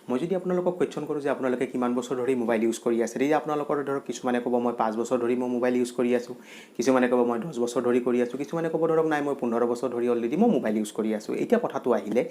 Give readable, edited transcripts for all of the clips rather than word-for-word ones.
মই যদি আপোনালোকক কুৱেশ্যন কৰোঁ যে আপোনালোকে কিমান বছৰ ধৰি মোবাইল ইউজ কৰি আছে, তেতিয়া আপোনালোকৰ ধৰক কিছুমানে ক'ব মই 5 বছৰ ধৰি মই মোবাইল ইউজ কৰি আছোঁ, কিছুমানে ক'ব মই 10 বছৰ ধৰি কৰি আছোঁ, কিছুমানে ক'ব ধৰক নাই, মই 15 বছৰ ধৰি অলৰেডি মই মোবাইল ইউজ কৰি আছোঁ। এতিয়া কথাটো আহিলে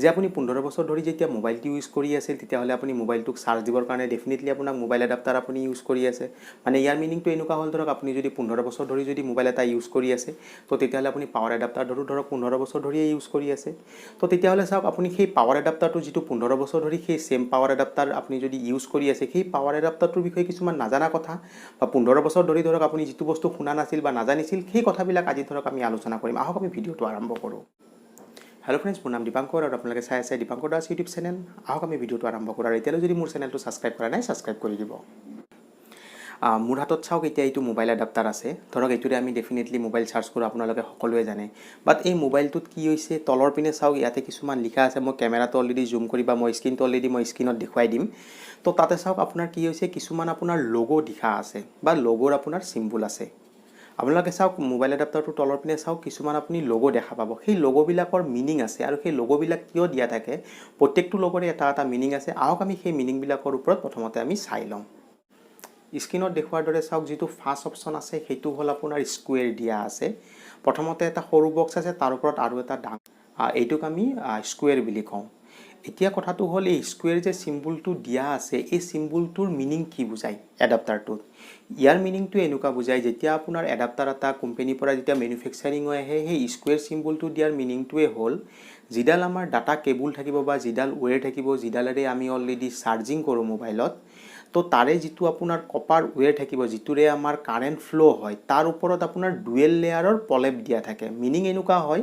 যে আপুনি 15 বছৰ ধৰি যেতিয়া মোবাইলটো ইউজ কৰি আছিল, তেতিয়াহ'লে আপুনি মোবাইলটোক চাৰ্জ দিবৰ কাৰণে ডেফিনেটলি আপোনাক মোবাইল এডাপ্টাৰ আপুনি ইউজ কৰি আছে। মানে ইয়াৰ মিনিংটো এনেকুৱা হ'ল, ধৰক আপুনি যদি 15 বছৰ ধৰি যদি মোবাইল এটা ইউজ কৰি আছে, তো তেতিয়াহ'লে আপুনি পাৱাৰ এডাপ্টাৰ ধৰক 15 বছৰ ধৰিয়ে ইউজ কৰি আছে। তো তেতিয়াহ'লে চাওক, আপুনি সেই পাৱাৰ এডাপ্টাৰটো যিটো 15 বছৰ ধৰি সেই ছেম পাৱাৰ এডাপ্টাৰ আপুনি যদি ইউজ কৰি আছে, সেই পাৱাৰ এডাপ্টাৰটোৰ বিষয়ে কিছুমান নাজানা কথা বা 15 বছৰ ধৰি ধৰক আপুনি যিটো বস্তু শুনা নাছিল বা নাজানিছিল, সেই কথাবিলাক আজি ধৰক আমি আলোচনা কৰিম। আহক, আমি ভিডিঅ'টো আৰম্ভ কৰোঁ। হেল্ল' ফ্ৰেণ্ডছ, মোৰ নাম দীপাংকৰ আৰু আপোনালোকে চাই আছে দীপাংকৰ দাস ইউটিউব চেনেল। আহক, আমি ভিডিঅ'টো আৰম্ভ কৰোঁ আৰু এতিয়ালৈ যদি মোৰ চেনেলটো ছাবস্ক্ৰাইব কৰা নাই, ছাবস্ক্ৰাইব কৰি দিব। মোৰ হাতত চাওক এতিয়া এইটো মোবাইল এডাপ্টাৰ আছে। ধৰক এইটোৰে আমি ডেফিনেটলি মোবাইল চাৰ্জ কৰোঁ, আপোনালোকে সকলোৱে জানে। বাট এই মোবাইলটোত কি হৈছে, তলৰ পিনে চাওক, ইয়াতে কিছুমান লিখা আছে। মই কেমেৰাটো অলৰেডি জুম কৰি বা মই স্ক্ৰীণটো অলৰেডি মই স্ক্ৰীণত দেখুৱাই দিম। তো তাতে চাওক, আপোনাৰ কি হৈছে, কিছুমান আপোনাৰ লগো লিখা আছে বা লগ'ৰ আপোনাৰ চিম্বল আছে। আপোনালোকে চাওক, মোবাইল এডাপ্টাৰটোৰ তলৰ পিনে চাওক, কিছুমান আপুনি লগো দেখা পাব। সেই লগ'বিলাকৰ মিনিং আছে আৰু সেই লগ'বিলাক কিয় দিয়া থাকে, প্ৰত্যেকটো লগৰে এটা এটা মিনিং আছে। আহক, আমি সেই মিনিংবিলাকৰ ওপৰত প্ৰথমতে আমি চাই লওঁ। স্ক্ৰীণত দেখুওৱাৰ দৰে চাওক, যিটো ফাৰ্ষ্ট অপশ্যন আছে, সেইটো হ'ল আপোনাৰ স্কুৱেৰ দিয়া আছে। প্ৰথমতে এটা সৰু বক্স আছে, তাৰ ওপৰত আৰু এটা ডাঙৰ, এইটোক আমি স্কুৱেৰ বুলি কওঁ। এতিয়া কথাটো হ'ল, এই স্কুৱেৰ যে চিম্বলটো দিয়া আছে, এই চিম্বলটোৰ মিনিং কি বুজায় এডাপ্টাৰটোত? ইয়াৰ মিনিংটো এনেকুৱা বুজায়, যেতিয়া আপোনাৰ এডাপ্টাৰ এটা কোম্পেনীৰ পৰা যেতিয়া মেনুফেকচাৰিং হৈ আহে, সেই স্কুৱেৰ চিম্বলটো দিয়াৰ মিনিংটোৱে হ'ল যিডাল আমাৰ ডাটা কেবুল থাকিব বা যিডাল ৱেৰ থাকিব, যিডালেৰে আমি অলৰেডি চাৰ্জিং কৰোঁ মোবাইলত, তো তাৰে যিটো আপোনাৰ কপাৰ ৱেৰ থাকিব, যিটোৰে আমাৰ কাৰেণ্ট ফ্ল' হয়, তাৰ ওপৰত আপোনাৰ ডুৱেল লেয়াৰৰ প্ৰলেপ দিয়া থাকে। মিনিং এনেকুৱা হয়,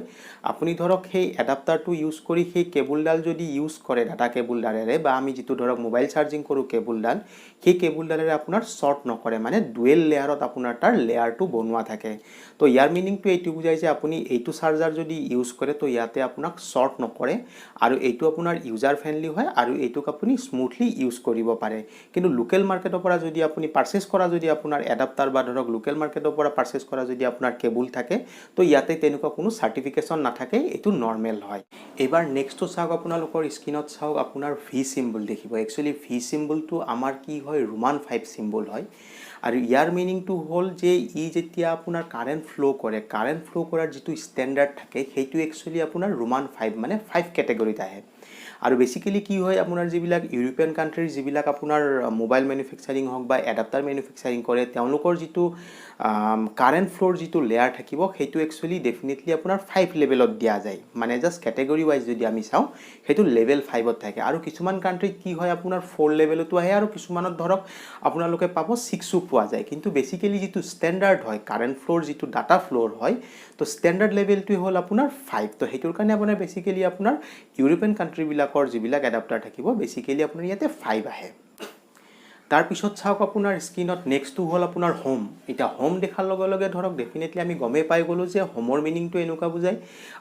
আপুনি ধৰক সেই এডাপ্টাৰটো ইউজ কৰি সেই কেবুলডাল যদি ইউজ কৰে, ডাটা কেবুলডালেৰে বা আমি যিটো ধৰক মোবাইল চাৰ্জিং কৰোঁ কেবুলডাল, সেই কেবুলডালেৰে আপোনাৰ শ্বৰ্ট নকৰে। মানে ডুৱেল লেয়াৰত আপোনাৰ তাৰ লেয়াৰটো বনোৱা থাকে। তো ইয়াৰ মিনিংটো এইটো বুজায় যে আপুনি এইটো চাৰ্জাৰ যদি ইউজ কৰে, তো ইয়াতে আপোনাক শ্বৰ্ট নকৰে আৰু এইটো আপোনাৰ ইউজাৰ ফ্ৰেণ্ডলি হয় আৰু এইটোক আপুনি স্মুথলি ইউজ কৰিব পাৰে। কিন্তু লোকেল মাৰ্কেটৰ পৰা যদি আপুনি পাৰ্চেছ কৰা যদি আপোনাৰ এডাপ্টাৰ বা ধৰক লোকেল মাৰ্কেটৰ পৰা পাৰ্চেছ কৰা যদি আপোনাৰ কেবুল থাকে, তো ইয়াতে তেনেকুৱা কোনো চাৰ্টিফিকেশ্যন নাথাকে, এইটো নৰ্মেল হয়। এইবাৰ নেক্সটটো চাওক, আপোনালোকৰ স্ক্ৰীণত চাওক, আপোনাৰ ভি চিম্বল দেখিব। একচুৱেলি ভি চিম্বলটো আমাৰ কি হয়, ৰোমান 5 চিম্বল হয় আৰু ইয়াৰ মিনিংটো হ'ল যে ই যেতিয়া আপোনাৰ কাৰেণ্ট ফ্ল' কৰে, কাৰেণ্ট ফ্ল' কৰাৰ যিটো ষ্টেণ্ডাৰ্ড থাকে, সেইটো একচুৱেলি আপোনাৰ ৰোমান 5, মানে 5 কেটেগৰীত আহে। আৰু বেচিকেলি কি হয়, আপোনাৰ যিবিলাক ইউৰোপিয়ান কাণ্ট্ৰিৰ যিবিলাক আপোনাৰ মোবাইল মেনুফেকচাৰিং হওক বা এডাপ্টাৰ মেনুফেকচাৰিং কৰে, তেওঁলোকৰ যিটো কাৰেণ্ট ফ্ল'ৰ যিটো লেয়াৰ থাকিব, সেইটো একচুৱেলি ডেফিনেটলি আপোনাৰ 5 লেভেলত দিয়া যায়। মানে জাষ্ট কেটেগৰী ৱাইজ যদি আমি চাওঁ, সেইটো লেভেল 5ত থাকে। আৰু কিছুমান কাণ্ট্ৰিত কি হয়, আপোনাৰ 4 লেভেলতো আহে আৰু কিছুমানত ধৰক আপোনালোকে পাব 6ও পোৱা যায়। কিন্তু বেচিকেলি যিটো ষ্টেণ্ডাৰ্ড হয়, কাৰেণ্ট ফ্ল'ৰ যিটো ডাটা ফ্ল'ৰ হয়, তো ষ্টেণ্ডাৰ্ড লেভেলটোৱে হ'ল আপোনাৰ 5। তো সেইটোৰ কাৰণে আপোনাৰ বেচিকেলি আপোনাৰ ইউৰোপিয়ান কাণ্ট্ৰিবিলাকৰ যিবিলাক এডাপ্টাৰ থাকিব, বেচিকেলি আপোনাৰ ইয়াতে 5 আহে। তাৰপিছত চাওক, আপোনাৰ স্ক্ৰীণত নেক্সটটো হ'ল আপোনাৰ হোম। এতিয়া হোম দেখাৰ লগে লগে ধৰক ডেফিনেটলি আমি গমেই পাই গ'লোঁ যে হোমৰ মিনিংটো এনেকুৱা বুজায়,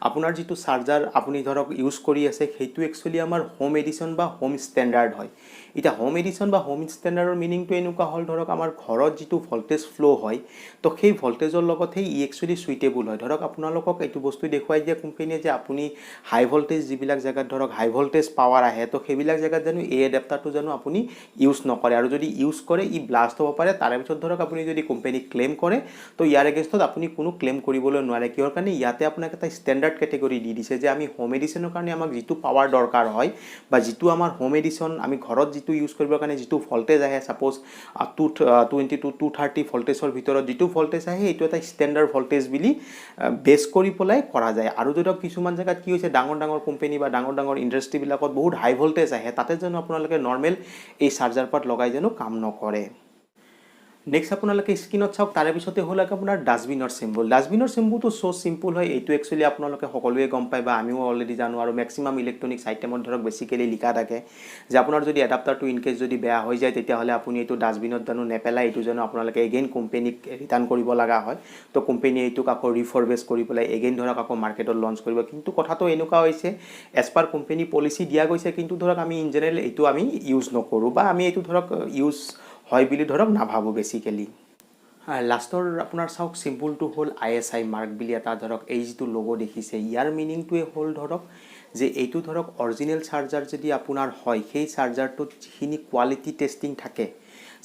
আপোনাৰ যিটো চাৰ্জাৰ আপুনি ধৰক ইউজ কৰি আছে, সেইটো একচুৱেলি আমাৰ হোম এডিশ্যন বা হোম ষ্টেণ্ডাৰ্ড হয়। এতিয়া হোম এডিশ্যন বা হোম ষ্টেণ্ডাৰ্ডৰ মিনিংটো এনেকুৱা হ'ল, ধৰক আমাৰ ঘৰত যিটো ভল্টেজ ফ্ল' হয়, তো সেই ভল্টেজৰ লগতহে ই একচুৱেলি চুইটেবল হয়। ধৰক আপোনালোকক এইটো বস্তু দেখুৱাই দিয়ে কোম্পেনীয়ে যে আপুনি হাই ভল্টেজ যিবিলাক জেগাত ধৰক হাই ভল্টেজ পাৱাৰ আহে, তো সেইবিলাক জেগাত জানো এই এডাপ্টাৰটো জানো আপুনি ইউজ নকৰে আৰু যদি ইউজ কৰে, ই ব্লাষ্ট হ'ব পাৰে। তাৰে পিছত ধৰক আপুনি যদি কোম্পেনীক ক্লেইম কৰে, তো ইয়াৰ এগেইনষ্টত আপুনি কোনো ক্লেইম কৰিবলৈ নোৱাৰে। কিহৰ কাৰণে? ইয়াতে আপোনাক এটা ষ্টেণ্ডাৰ্ড কেটেগৰী দি দিছে যে আমি হোম এডিশ্যনৰ কাৰণে আমাক যিটো পাৱাৰ দৰকাৰ হয় বা যিটো আমাৰ হোম এডিশ্যন আমি ঘৰত যিটো ইউজ কৰিবৰ কাৰণে যিটো ভল্টেজ আহে, ছাপ'জ 220 টু 230 ভল্টেজৰ ভিতৰত যিটো ভল্টেজ আহে, এইটো এটা ষ্টেণ্ডাৰ্ড ভল্টেজ বুলি বেছ কৰি পেলাই কৰা যায়। আৰু ধৰক কিছুমান জেগাত কি হৈছে, ডাঙৰ ডাঙৰ কোম্পেনী বা ডাঙৰ ডাঙৰ ইণ্ডাষ্ট্ৰিবিলাকত বহুত হাই ভল্টেজ আহে, তাতে জানো আপোনালোকে নৰ্মেল এই চাৰ্জাৰ পাত লগাই জানো কাম নকৰে। নেক্সট আপোনালোকে স্ক্ৰীণত চাওক, তাৰে পিছতে হ'ল আপোনাৰ ডাষ্টবিনৰ চিম্বল। ডাষ্টবিনৰ চিম্বলটো চ' চিম্পুল হয়। এইটো একচুৱেলি আপোনালোকে সকলোৱে গম পায় বা আমিও অলৰেডি জানো আৰু মেক্সিমাম ইলেক্ট্ৰনিক্স আইটেমত ধৰক বেচিকেলি লিখা থাকে যে আপোনাৰ যদি এডাপ্টাৰটো ইন কেছ যদি বেয়া হৈ যায়, তেতিয়াহ'লে আপুনি এইটো ডাষ্টবিনত জানো নেপেলাই, এইটো জানো আপোনালোকে এগেইন কোম্পেনীক ৰিটাৰ্ণ কৰিব লগা হয়। তো কোম্পেনীয়ে এইটোক আকৌ ৰিফৰবেছ কৰি পেলাই এগেইন ধৰক আকৌ মাৰ্কেটত লঞ্চ কৰিব। কিন্তু কথাটো এনেকুৱা হৈছে, এজ পাৰ কোম্পেনী পলিচি দিয়া গৈছে, কিন্তু ধৰক আমি ইন জেনেৰেল এইটো আমি ইউজ নকৰোঁ বা আমি এইটো ধৰক ইউজ হয় বুলি ধৰক নাভাবোঁ বেচিকেলি। লাষ্টৰ আপোনাৰ চাওক চিম্বলটো হ'ল আইএছআই মাৰ্ক বুলি এটা ধৰক এই যিটো লগো দেখিছে, ইয়াৰ মিনিংটোৱে হ'ল ধৰক যে এইটো ধৰক অৰিজিনেল চাৰ্জাৰ যদি আপোনাৰ হয়, সেই চাৰ্জাৰটোত যিখিনি কোৱালিটি টেষ্টিং থাকে,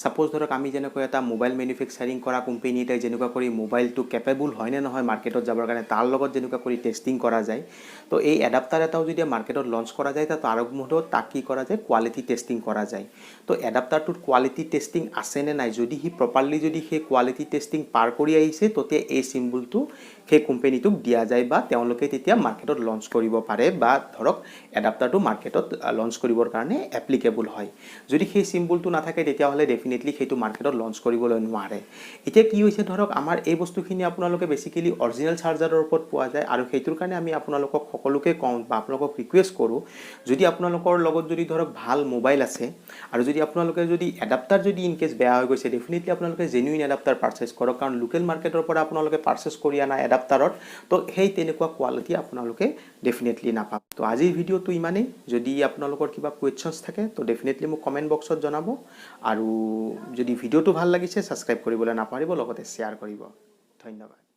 ছাপ'জ ধৰক আমি যেনেকৈ এটা মোবাইল মেনুফেকচাৰিং কৰা কোম্পেনী এটাই যেনেকুৱা কৰি মোবাইলটো কেপেবল হয় নে নহয় মাৰ্কেটত যাবৰ কাৰণে, তাৰ লগত যেনেকুৱা কৰি টেষ্টিং কৰা যায়, তো এই এডাপ্টাৰ এটাও যদি মাৰ্কেটত লঞ্চ কৰা যায়, তাৰ মুহূৰ্তত তাক কি কৰা যায়? কোৱালিটি টেষ্টিং কৰা যায়। তো এডাপ্টাৰটোত কোৱালিটি টেষ্টিং আছে নে নাই, যদি সি প্ৰপাৰলি যদি সেই কোৱালিটি টেষ্টিং পাৰ কৰি আহিছে, তেতিয়া এই চিম্বলটো সেই কোম্পেনীটোক দিয়া যায় বা তেওঁলোকে তেতিয়া মাৰ্কেটত লঞ্চ কৰিব পাৰে বা ধৰক এডাপ্টাৰটো মাৰ্কেটত লঞ্চ কৰিবৰ কাৰণে এপ্লিকেবল হয়। যদি সেই চিম্বলটো নাথাকে, তেতিয়াহ'লে ডেফিনেটলি সেইটো মাৰ্কেটত লঞ্চ কৰিবলৈ নোৱাৰে। এতিয়া কি হৈছে, ধৰক আমাৰ এই বস্তুখিনি আপোনালোকে বেচিকেলি অৰিজিনেল চাৰ্জাৰৰ ওপৰত পোৱা যায় আৰু সেইটোৰ কাৰণে আমি আপোনালোকক সকলোকে কওঁ বা আপোনালোকক ৰিকুৱেষ্ট কৰোঁ, যদি আপোনালোকৰ লগত যদি ধৰক ভাল মোবাইল আছে আৰু যদি আপোনালোকে যদি এডাপ্টাৰ যদি ইন কেছ বেয়া হৈ গৈছে, ডেফিনেটলি আপোনালোকে জেনুইন এডাপ্টাৰ পাৰ্চেছ কৰক। কাৰণ লোকেল মাৰ্কেটৰ পৰা আপোনালোকে পাৰ্চেছ কৰি অনা এডাপ্টাৰত তো সেই তেনেকুৱা কোৱালিটি আপোনালোকে ডেফিনেটলি নাপাব। তো আজিৰ ভিডিঅ'টো ইমানেই। যদি আপোনালোকৰ কিবা কুৱেশ্যনছ থাকে, তো ডেফিনেটলি মোক কমেণ্ট বক্সত জনাব আৰু যদি ভিডিঅ'টো ভাল লাগিছে, ছাবস্ক্ৰাইব কৰিবলৈ নাপাহৰিব, লগতে শ্বেয়াৰ কৰিব। ধন্যবাদ।